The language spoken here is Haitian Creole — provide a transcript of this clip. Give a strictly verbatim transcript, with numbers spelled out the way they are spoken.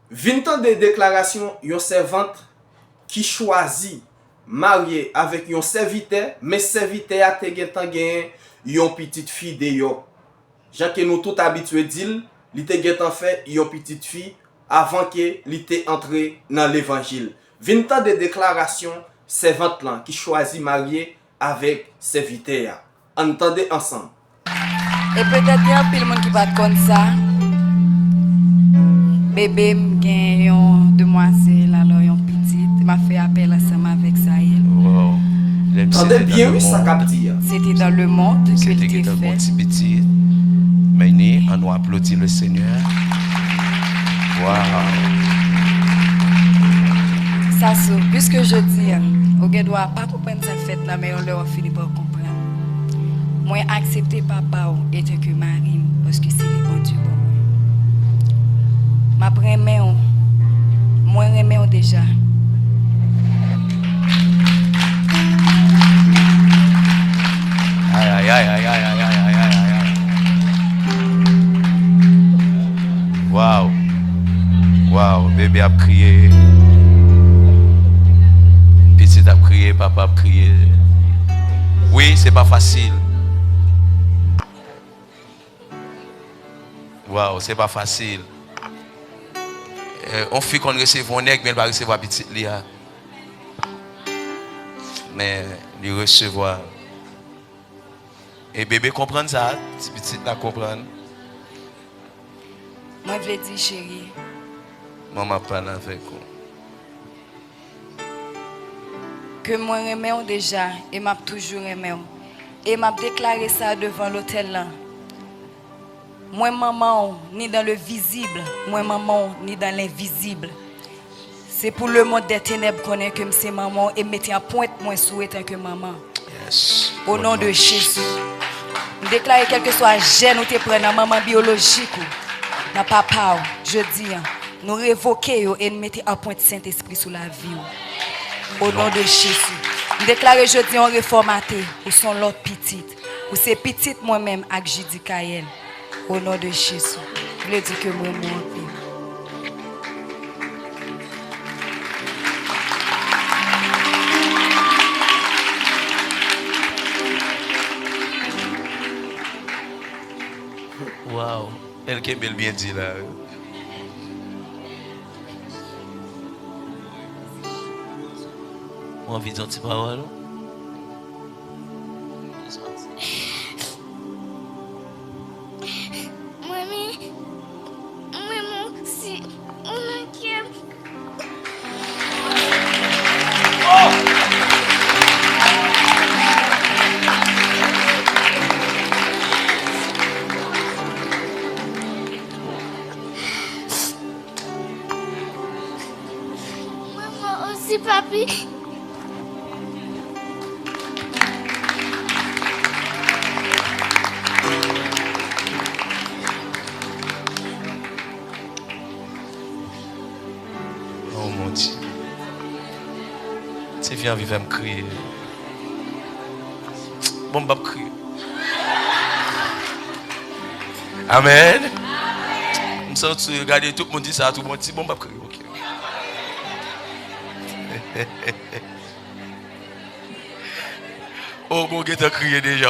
Vin tande deklarasyon yon sèvant ki chwazi marye avèk yon sèvitè, men sèvitè a te gentan genyen yon pitit fi deyò. Jan ke nou tout abitye di l, li te gentan fè yon pitit fi avan ke li te antre nan levanjil. Vin tande deklarasyon sèvant lan ki chwazi marye avèk sèvitè a. Ann tande ansanm. E petèt gen anpil moun ki pa t konn sa. Bebe m gen yon demwazèl, alò yon pitit. M ap fè apèl ansanm avèk Sayèl. Wow. Lè m Tande sete dans byen, le wi, sa k ap monde, di a. C'était dans le monde que c'était il était dans mon petit petit. Mais né, on nous applaudit le Seigneur. Wow. Sa sou, puiske jodi a, ou gen dwa pa konprann sa k fèt la, men yon lè w ap fini pa konprann. Mwen aksepte papa w etanke mari m, paske se li Bondye ban mwen. M ap renmen w. Mwen renmen w deja. Ay, ay, ay. Wow. Wow, bebe ap kriye. Pitit ap kriye, papa ap kriye. Wi, se pa fasil. Wow, se pa fasil. Eh, on fi konn resevwa on nèg, men l pa resevwa pitit li a. Men li resevwa. E bebe konprann sa, ti pitit la konprann. Mwen vle di, cheri. Manman ap pale avèk ou. Ke mwen renmen w deja, e m ap toujou renmen w. E m ap deklare sa devan lotèl lan. Mwen manman w, ni dans le visible, mwen manman w, ni dans l'invisible. Se pou lemonn dè tenèb konnen ke m se manman w e m mete anprent mwen sou w etanke manman. Yes. O non de Jezi. M deklare kèlkeswa jèn ou te pran nan manman biyolojik ou, nan papa w, jodi a, nou revoke yo e n mete anprent Sentespri sou lavi w. O non de Jezi. M deklare jodi a yon refòmate, ou se yon lòt pitit. Ou se pitit mwen menm ak Jidi Kayèl. O non de Jezi. Vle di ke m renmen w anpil. Wow. Lè l kenbe l byen di la. Ou anvi di yon ti pawòl? Mwen, mwen, mwen, mwen, si ou nan kè m. Mwen, mwen osi, papi. Oh mon Dieu. Ti fi anvi fè m kriye. Bon, m p ap kriye. Amen. M santi, gade, tout moun di sa tou, bon, ti bon, m p ap kriye. Ok. Oh, bon, gentan kriye deja.